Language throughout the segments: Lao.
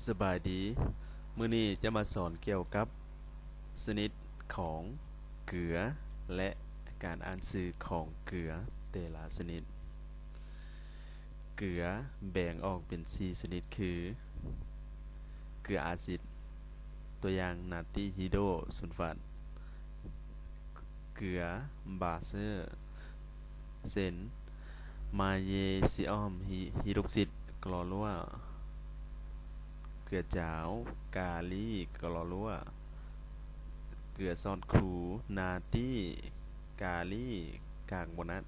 ສະບາຍດີ, ມື້ນີ້ຈະມາສອນກ່ຽວກັບຊະນິດຂອງເກືອ ແລະ ການອ່ານຊື່ຂອງເກືອແຕ່ລະຊະນິດ. ເກືອແບ່ງອອກເປັນສີ່ຊະນິດຄື ເກືອອາຊິດ, ຕົວຢ່າງ ນາຕີຮີໂດຊູນຟາດ, ເກືອບາເຊີ ເຊັ່ນ ມາເຢຊີອອມຮີ ຮີໂດຣອກຊິດ ຄລໍຣັວ, ເກືອຈາວ ກາລີ ຄລໍຣັວ, ເກືອຊ້ອນຄູ ນາຕີ ກາລີ ກາກໂບນັດ.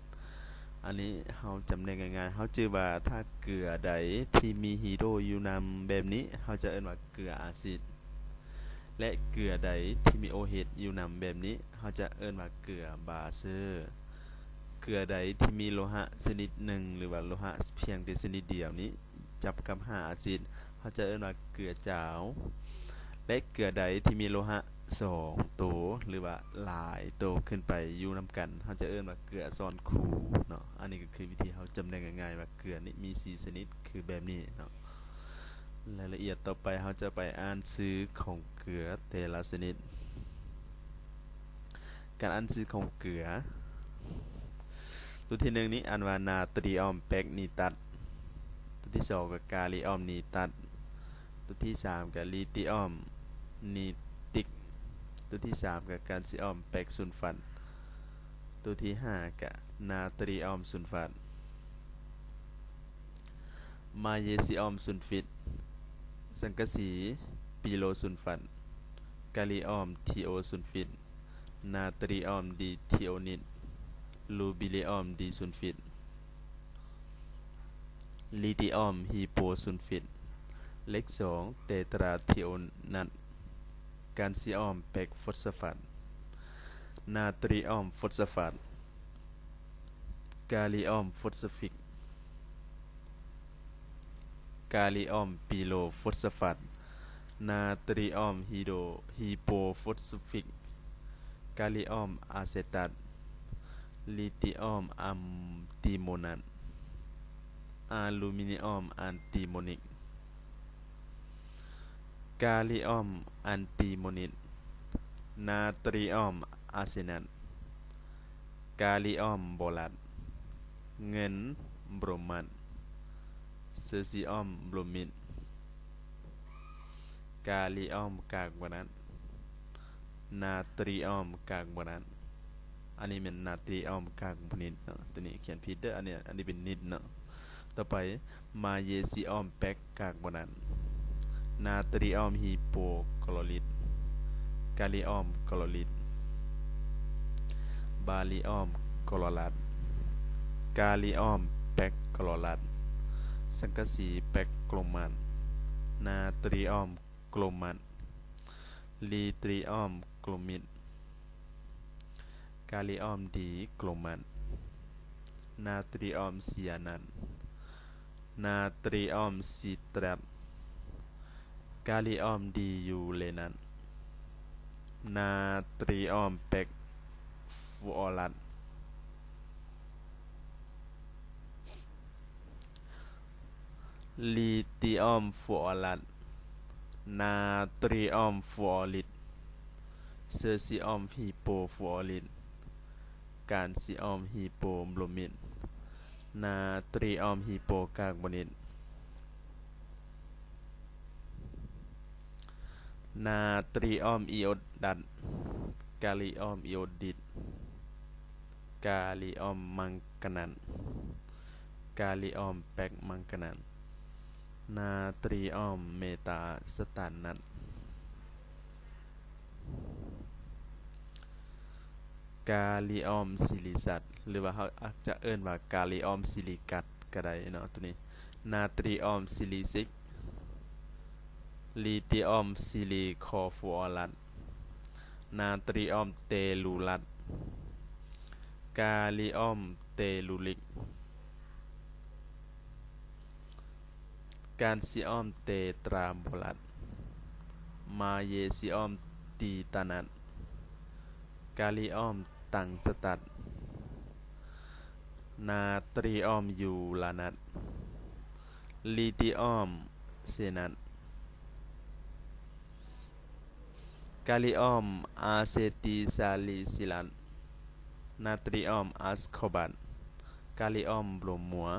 ອັນນີ້ເຮົາຈຳແນກງ່າຍໆ, ເຮົາຈື່ວ່າຖ້າເກືອໃດທີ່ມີຮີໂດຢູ່ນຳແບບນີ້ ເຮົາຈະເອີ້ນວ່າເກືອອາຊິດ ແລະ ເກືອໃດທີ່ມີໂອເອດຢູ່ນຳແບບນີ້ ເຮົາຈະເອີ້ນວ່າເກືອບາເຊີ. ເກືອໃດທີ່ມີໂລຫະຊະນິດໜຶ່ງ ຫຼືວ່າໂລຫະພຽງແຕ່ຊະນິດດຽວນີ້ ຈັບກັບຫ້າອາຊິດ ເຮົາຈະເອີ້ນວ່າເກືອຈາວ ແລະ ເກືອໃດທີ່ມີໂລຫະສອງໂຕ ຫຼືວ່າຫຼາຍໂຕຂຶ້ນໄປຢູ່ນຳກັນ ເຮົາຈະເອີ້ນວ່າເກືອຊ້ອນຄູເນາະ. ອັນນີ້ກໍຄືວິທີເຮົາຈຳແນກງ່າຍໆວ່າເກືອນີ້ມີສີ່ຊະນິດຄືແບບນີ້ເນາະ. ລາຍລະອຽດຕໍ່ໄປ ເຮົາຈະໄປອ່ານຊື່ຂອງເກືອແຕ່ລະຊະນິດ. ການອ່ານຊື່ຂອງເກືອ ຕົວທີໜຶ່ງນີ້ອ່ານວ່ານາຕຣີອອມແປກນີຕັດ, ຕົວທີສອງກໍກາລີອອມນີຕັດ, ຕົວທີສາມກໍລີຕີອອມນີຕິກ, ຕົວທີສາມກໍການຊີອອມແປກຊູນຟາດ, ຕົວທີຫ້າກໍນາຕຣີອອມຊູນຟາດ. ມາເຢຊີອອມຊູນຟິດ, ສັງກະສີປີໂລຊູນຟາດ, ກາລີອອມທີໂອຊູນຟິດ, ນາຕຣີອອມດີທີໂອນິດ, ລູບີລີອອມດີຊູນຟິດ, ລີຕີອອມຮີໂປຊູນຟິດ, ເລກສອງເຕຕຣາທີໂອນັດ, ການຊີອອມແປກຟອດສະຟາດ, ນາຕຣີອອມຟອດສະຟາດ, ກາລີອອມຟອດສະຟິກ, ກາລີອອມປີໂລຟອດສະຟາດ, ນາຕຣີອອມຮີໂດ ຮີໂປຟອດສະຟິກ, ກາລີອອມອາເຊຕັດ, ລີຕີອອມອານຕີໂມນັດ, ອາລູມີນີອອມອານຕີໂມນິກ, ກາລີອອມອານຕີໂມນິດ, ນາຕຣີອອມອາເຊນັດ, ກາລີອອມໂບລັດ, ເງິນໂບຣມາດ, ເຊີຊີອອມໂບຣມິດ, ກາລີອອມກາກໂບນັດ, ນາຕຣີອອມກາກໂບນັດ. ອັນນີ້ແມ່ນນາຕຣີອອມກາກໂບນິດເນາະ, ຕົວນີ້ຂຽນຜິດເດີ, ອັນນີ້ ອັນນີ້ເປັນນິດເນາະ. ຕໍ່ໄປ ມາເຢຊີອອມແປກກາກໂບນັດ, ນາຕຣີອອມຮີໂປຄລໍຣິດ, ກາລີອອມຄລໍຣິດ, ບາລີອອມຄລໍຣັດ, ກາລີອອມແປກຄລໍຣັດ, ສັງກະສີແປກໂຄຣມາດ, ນາຕຣີອອມໂຄຣມາດ, ລີຕີອອມໂຄຣມິດ, ກາລີອອມດີໂຄຣມາດ, ນາຕຣີອອມຊີອານັດ, ນາຕຣີອອມຊີຕຣາດ, ກາລີອອມດີຢູເຣນັດ, ນາຕຣີອອມແປກຟລູອໍຣັດ, ລີຕີອອມຟລູອໍຣັດ, ນາຕຣີອອມຟລູອໍຣິດ, ເຊີຊີອອມຮີໂປຟລູອໍຣິດ, ການຊີອອມຮີໂປໂບຣມິດ, ນາຕຣີອອມຮີໂປກາກໂບນິດ, ນາຕຣີອອມອີໂອດດັດ, ກາລີອອມອີໂອດິດ, ກາລີອອມມັງກະນັດ, ກາລີອອມແປກມັງກະນັດ, ນາຕຣີອອມເມຕາສະຕານນັດ, ກາລີອອມຊີລີຊັດ ຫຼືວ່າເຮົາອາດຈະເອີ້ນວ່າກາລີອອມຊີລີກັດກໍໄດ້ເນາະ ໂຕນີ້, ນາຕຣີອອມຊີລີຊິກ, ລີຕີອອມຊີລີຄໍຟລູອໍຣັດ, ນາຕຣີອອມເຕລູຣັດ, ກາລີອອມເຕລູລິກ, ການຊີອອມເຕຕຣາໂບລັດ, ມາເຢຊີອອມຕີຕານັດ, ກາລີອອມຕັງສະຕັດ, ນາຕຣີອອມຢູລານັດ, ລີຕີອອມເຊນັດ, ກາລີອອມອາເຊຕີຊາລີຊິລາດ, ນາຕຣີອອມອາສຄໍບາດ, ກາລີອອມໂບຣມົວ,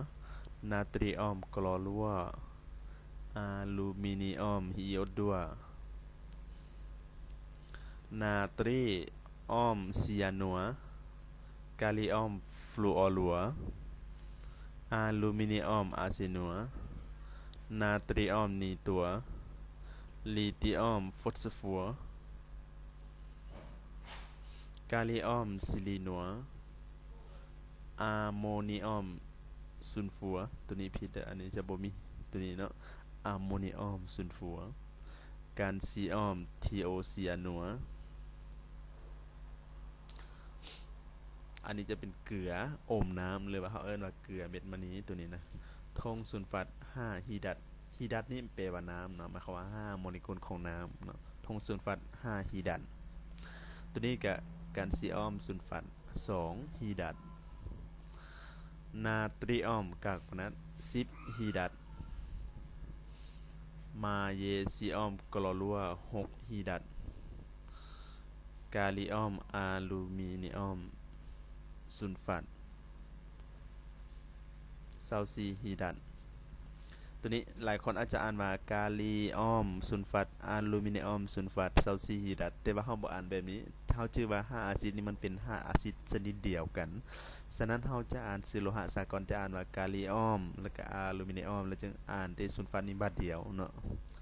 ນາຕຣີອອມໂກລໍລົວ, ອາລູມີນີອອມຮີໂອດດົວ, ນາຕຣີອອມຊີຢານົວ, ກາລີອອມຟລູອໍລົວ, ອາລູມີນີອອມອາເຊນົວ, ນາຕຣີອອມນີຕົວ, ລີຕີອອມຟອດສະຟໍ, ກາລີອອມຊີລີນົວ, ອາໂມນີອອມຊູນຟູ, ໂຕນີ້ຜິດເດີ ອັນນີ້ຈະບໍ່ມີໂຕນີ້ເນາະ, ອາໂມນີອອມຊູນຟູ, ການຊີອອມທີໂອຊີອານົວ. ອັນນີ້ຈະເປັນເກືອອົມນ້ຳ ຫຼືວ່າເຮົາເອີ້ນວ່າເກືອເມັດມະນີ ໂຕນີ້ນະ. ທົ່ງຊູນຟາດຫ້າຮີດັດ, ຮີດັດນີ້ແປວ່ານ້ຳເນາະ, ໝາຍຄວາມວ່າຫ້າໂມເລກຸນຂອງນ້ຳເນາະ. ທົ່ງຊູນຟາດຫ້າຮີດັດ, ໂຕນີ້ກະການຊີອອມຊູນຟາດສອງຮີດັດ, ນາຕຣີອອມກາກບອນາດສິບຮີດັດ, ມາເຢຊີອອມໂກລໍລົວຫົກຮີດັດ, ກາລີອອມອາລູມີນີອອມຊູນຟາດຊາວສີ່ຮີດັດ. ໂຕນີ້ຫຼາຍຄົນອາດຈະອ່ານວ່າ ກາລີອອມຊູນຟາດ ອາລູມີນີອອມຊູນຟາດຊາວສີ່ຮີດັດ, ແຕ່ວ່າເຮົາບໍ່ອ່ານແບບນີ້, ເຮົາຈື່ວ່າຫ້າອາຊິດນີ້ມັນເປັນຫ້າອາຊິດຊະນິດດຽວກັນ. ສະນັ້ນເຮົາຈະອ່ານຊື່ໂລຫະສາກົນ ຈະອ່ານວ່າກາລີອອມ ແລ້ວກະອາລູມີນີອອມ ແລ້ວຈຶ່ງອ່ານແຕ່ສູນຟາດນີ້ບາດດຽວເນາະ,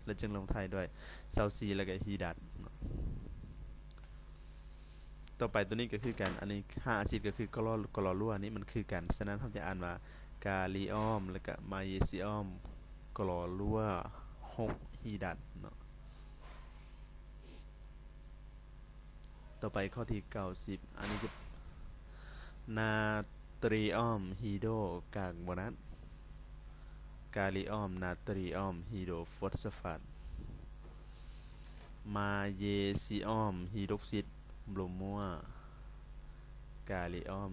ແລ້ວຈຶ່ງລົງທ້າຍດ້ວຍຊາວສີ່ ແລ້ວກະຮີດັດເນາະ. ຕໍ່ໄປໂຕນີ້ກະຄືກັນ, ອັນນີ້ຫ້າອາຊິດກະຄືກະລໍ ກະລໍລົວນີ້ມັນຄືກັນ, ສະນັ້ນເຮົາຈະອ່ານວ່າກາລີອອມ ແລ້ວກະມາເຢຊີອອມ ກະລໍລົວຫົກຮີດັດເນາະ. ຕໍ່ໄປຂໍ້ທີເກົ້າສິບ, ອັນນີ້ກະ ນາຕຣີອອມຮີໂດກາກບອນາດ, ກາລີອອມນາຕຣີອອມຮີໂດຟອດສະຟາດ, ມາເຢຊີອອມຮີໂດຣອກຊິດໂບຣມົວ, ກາລີອອມ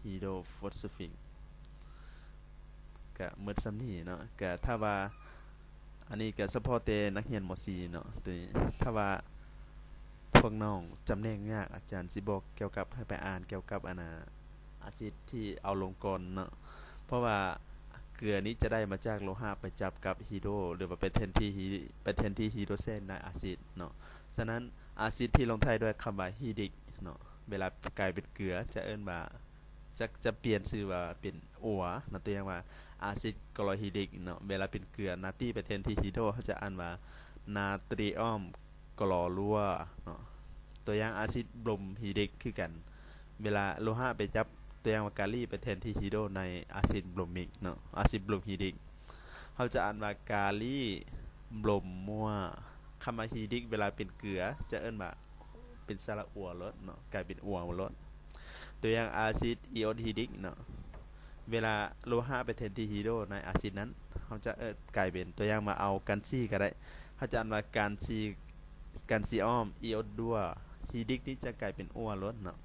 ຮີໂດຟອດສະຟິກ. ກະໝົດສ່ຳນີ້ເນາະ, ກະຖ້າວ່າ ອັນນີ້ກະສະເພາະແຕ່ນັກຮຽນ ມໍສີ່ ເນາະ. ໂຕນີ້ຖ້າວ່າພວກນ້ອງຈຳແນກຍາກ ອາຈານຊິບອກກ່ຽວກັບໃຫ້ໄປອ່ານກ່ຽວກັບ ອັນນ່າ ອາຊິດທີ່ເອົາລົງກ່ອນເນາະ, ເພາະວ່າເກືອນີ້ຈະໄດ້ມາຈາກໂລຫະໄປຈັບກັບຮີໂດ ຫຼືວ່າໄປແທນທີ່ຮີ ໄປແທນທີ່ຮີໂດແຊນໃນອາຊິດເນາະ. ສະນັ້ນອາຊິດທີ່ລົງທ້າຍດ້ວຍຄຳວ່າຮີດິກເນາະ ເວລາກາຍເປັນເກືອຈະເອີ້ນວ່າ ຈະ ຈະປ່ຽນຊື່ວ່າເປັນອົວເນາະ, ຕົວຢ່າງວ່າອາຊິດກລໍຮີດິກເນາະ, ເວລາເປັນເກືອນາຕີໄປແທນທີ່ຮີໂດ ເຮົາຈະອ່ານວ່ານາຕຣີອອມກລໍລົວເນາະ. ຕົວຢ່າງອາຊິດໂບຣມຮີດິກຄືກັນ, ເວລາໂລຫະໄປຈັບ ຕົວຢ່າງວ່າກາລີໄປແທນທີ່ຮີໂດໃນອາຊິດໂບຣມິກເນາະ, ອາຊິດໂບຣມຮີດິກ ເຮົາຈະອ່ານວ່າກາລີໂບຣມມົວ. ຄຳວ່າຮີດິກເວລາເປັນເກືອຈະເອີ້ນວ່າ ເປັນສະຫຼະອົວໂລດເນາະ, ກາຍເປັນອົວໂລດ. ຕົວຢ່າງອາຊິດອີໂອດຮີດິກເນາະ, ເວລາໂລຫະໄປແທນທີ່ຮີໂດໃນອາຊິດນັ້ນ ເຮົາຈະເອີ້ນກາຍເປັນ ຕົວຢ່າງວ່າເອົາການຊີກະໄດ້, ເຮົາຈະອ່ານວ່າການຊີ ການຊີອອມອີໂອດດັວຮີດິກນີ້ຈະກາຍເປັນອົວໂລດເນາະ.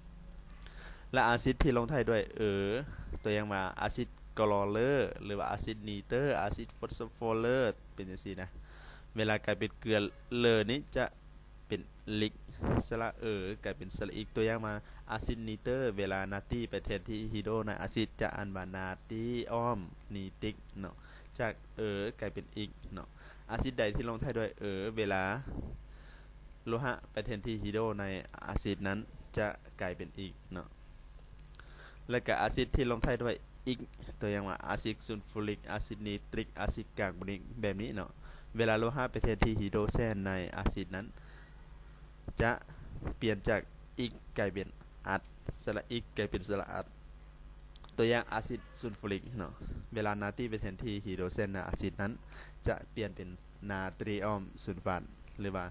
ແລະອາຊິດທີ່ລົງທ້າຍດ້ວຍເອີ, ຕົວຢ່າງວ່າອາຊິດກລໍເລີ ຫຼືວ່າອາຊິດນີເຕີ, ອາຊິດຟອດສະຟໍເລີ ເປັນຈັ່ງຊີ້ນະ, ເວລາກາຍເປັນເກືອເລີນີ້ຈະ ເປັນລິກ, ສະຫຼະເອີກາຍເປັນສະຫຼະອິກ. ຕົວຢ່າງວ່າອາຊິດນີເຕີ ເວລານາຕີໄປແທນທີ່ຮີໂດໃນອາຊິດ ຈະອ່ານວ່ານາຕີອອມນີຕິກເນາະ, ຈາກເອີກາຍເປັນອິກເນາະ. ອາຊິດໃດທີ່ລົງທ້າຍດ້ວຍເອີ ເວລາໂລຫະໄປແທນທີ່ຮີໂດໃນອາຊິດນັ້ນ ຈະກາຍເປັນອິກເນາະ. ແລະກະອາຊິດທີ່ລົງທ້າຍດ້ວຍອິກ, ຕົວຢ່າງວ່າອາຊິດຊູນຟູຣິກ, ອາຊິດນີຕຣິກ, ອາຊິດກາກໂບນິກ ແບບນີ້ເນາະ, ເວລາໂລຫະໄປແທນທີ່ຮີໂດແຊນໃນອາຊິດນັ້ນ ຈະປ່ຽນຈາກອິກກາຍເປັນອັດ, ສະຫຼະອິກກາຍເປັນສະຫຼະອັດ. ຕົວຢ່າງອາຊິດຊູນຟູຣິກເນາະ, ເວລານາຕີໄປແທນທີ່ຮີໂດແຊນໃນອາຊິດນັ້ນ ຈະປ່ຽນເປັນ ນາຕຣີອອມຊູນຟາດ ຫຼືວ່າ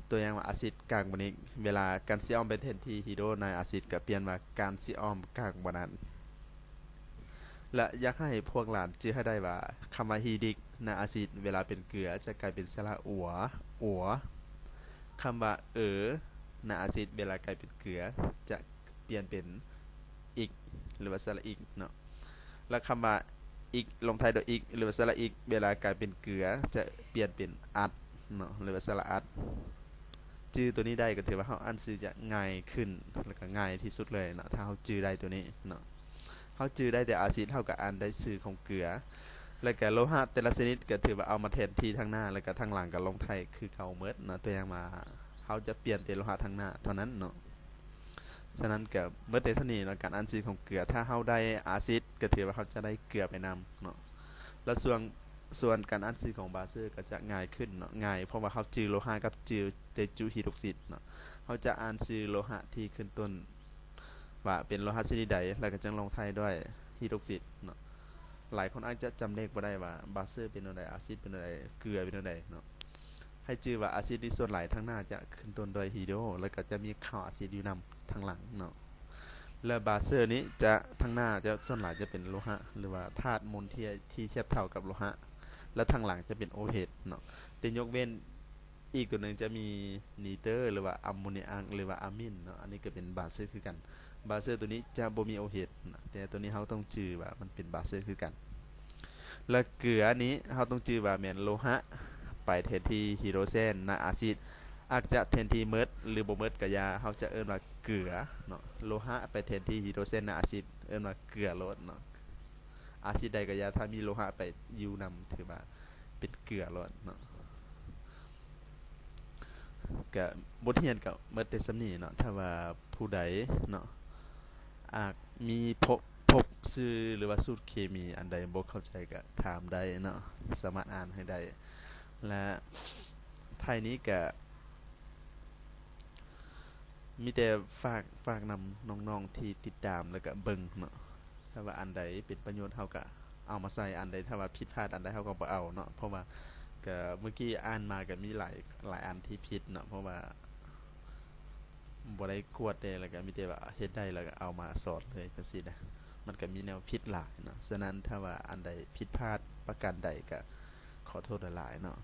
ຕົວຢ່າງວ່າອາຊິດກາກໂບນິກ, ເວລາການຊີອອມໄປແທນທີ່ຮີໂດໃນອາຊິດ ກະປ່ຽນວ່າການຊີອອມກາກບອນາດ. ແລະຢາກໃຫ້ພວກຫຼານຈື່ໃຫ້ໄດ້ວ່າ ຄຳວ່າຮີດິກໃນອາຊິດ ເວລາເປັນເກືອຈະກາຍເປັນສະຫຼະອົວ ອົວ, ຄຳວ່າເອີໃນອາຊິດ ເວລາກາຍເປັນເກືອຈະປ່ຽນເປັນອິກ ຫຼືວ່າສະຫຼະອິກເນາະ. ແລະຄຳວ່າອິກ ລົງທ້າຍດ້ວຍອິກ ຫຼືວ່າສະຫຼະອິກ ເວລາກາຍເປັນເກືອຈະປ່ຽນເປັນອັດເນາະ ຫຼືວ່າສະຫຼະອັດ. ຈື່ໂຕນີ້ໄດ້ ກໍຖືວ່າເຮົາອ່ານຊື່ຈະງ່າຍຂຶ້ນ ແລ້ວກໍງ່າຍທີ່ສຸດເລີຍເນາະ ຖ້າເຮົາຈື່ໄດ້ໂຕນີ້ເນາະ. ເຮົາຈື່ໄດ້ແຕ່ອາຊິດ ເຮົາກໍອ່ານໄດ້ຊື່ຂອງເກືອ ແລ້ວກໍໂລຫະແຕ່ລະຊະນິດກໍຖືວ່າເອົາມາແທນທີ່ທາງໜ້າ ແລ້ວກໍທາງຫຼັງກໍລົງທ້າຍຄືເກົ່າໝົດເນາະ. ຕົວຢ່າງວ່າ ເຮົາຈະປ່ຽນແຕ່ໂລຫະທາງໜ້າເທົ່ານັ້ນເນາະ. ສະນັ້ນກໍໝົດແຕ່ເທົ່ານີ້ເນາະ ການອ່ານຊື່ຂອງເກືອ. ຖ້າເຮົາໄດ້ອາຊິດ ກໍຖືວ່າເຮົາຈະໄດ້ເກືອໄປນຳເນາະ. ແລ້ວສ່ວນ ສ່ວນການອ່ານຊື່ຂອງບາເຊີກໍຈະງ່າຍຂຶ້ນເນາະ, ງ່າຍ ເພາະວ່າເຮົາຈື່ໂລຫະກັບຈື່ແຕ່ຈຸຮີດຣອກຊິດເນາະ. ເຮົາຈະອ່ານຊື່ໂລຫະທີ່ຂຶ້ນຕົ້ນວ່າເປັນໂລຫະຊະນິດໃດ ແລ້ວກໍຈັ່ງລົງທ້າຍດ້ວຍຮີດຣອກຊິດເນາະ. ຫຼາຍຄົນອາດຈະຈຳເລກບໍ່ໄດ້ວ່າບາເຊີເປັນແນວໃດ, ອາຊິດເປັນແນວໃດ, ເກືອເປັນແນວໃດເນາະ. ໃຫ້ຈື່ວ່າອາຊິດນີ້ສ່ວນຫຼາຍທາງໜ້າຈະຂຶ້ນຕົ້ນດ້ວຍຮີດໂຣ ແລ້ວກໍຈະມີຂ່າວອາຊິດຢູ່ນຳທາງຫຼັງເນາະ. ແລະ ບາເຊີນີ້ຈະ ທາງໜ້າຈະ ສ່ວນຫຼາຍຈະເປັນໂລຫະ ຫຼືວ່າທາດມົນທີ່ ທີ່ທຽບເທົ່າກັບໂລຫະ ແລະ ທາງຫຼັງຈະເປັນໂອເຮັດເນາະ. ແຕ່ຍົກເວັ້ນອີກຕົວໜຶ່ງຈະມີນີເຕີ ຫຼືວ່າອາໂມນີອັກ ຫຼືວ່າອາມິນເນາະ. ອັນນີ້ກໍເປັນບາເຊີຄືກັນ. ບາເຊີຕົວນີ້ຈະບໍ່ມີໂອເຮັດເນາະ, ແຕ່ຕົວນີ້ເຮົາຕ້ອງຈື່ວ່າມັນເປັນບາເຊີຄືກັນ. ແລະ ເກືອນີ້ເຮົາຕ້ອງຈື່ວ່າແມ່ນໂລຫະໄປແທນທີ່ຮີໂດຣເຊນໃນອາຊິດ, ອາດຈະແທນທີ່ໝົດ ຫຼື ບໍ່ໝົດກໍຢ່າ, ເຮົາຈະເອີ້ນວ່າເກືອເນາະ. ໂລຫະໄປແທນທີ່ຮີໂດຣເຊນໃນອາຊິດ ເອີ້ນວ່າເກືອໂລດເນາະ. ອາຊິດໃດກໍຢ່າ ຖ້າມີໂລຫະໄປຢູ່ນຳ ຖືວ່າເປັນເກືອໂລດເນາະ. ກະບົດຮຽນກະໝົດແຕ່ສ່ຳນີ້ເນາະ. ຖ້າວ່າຜູ້ໃດເນາະ ອາດມີພົບ ພົບຊື່ ຫຼືວ່າສູດເຄມີອັນໃດບໍ່ເຂົ້າໃຈກະຖາມໄດ້ເນາະ, ສາມາດອ່ານໃຫ້ໄດ້. ແລະ ທ້າຍນີ້ກະມີແຕ່ຝາກ ຝາກນຳນ້ອງໆທີ່ຕິດຕາມ ແລ້ວກະເບິ່ງເນາະ. ຖ້າວ່າອັນໃດເປັນປະໂຫຍດ ເຮົາກະເອົາມາໃຊ້, ອັນໃດ ຖ້າວ່າຜິດພາດອັນໃດ ເຮົາກໍບໍ່ເອົາເນາະ. ເພາະວ່າກະເມື່ອກີ້ອ່ານມາກະມີຫຼາຍ ຫຼາຍອັນທີ່ຜິດເນາະ, ເພາະວ່າບໍ່ໄດ້ກວດເດ້, ແລ້ວກະມີແຕ່ວ່າເຮັດໄດ້ ແລ້ວກະເອົາມາສອນເລີຍ ຈັ່ງຊີ້ນະ. ມັນກະມີແນວຜິດຫຼາຍເນາະ. ສະນັ້ນ ຖ້າວ່າອັນໃດຜິດພາດປະການໃດ ກະຂໍໂທດຫຼາຍໆເນາະ.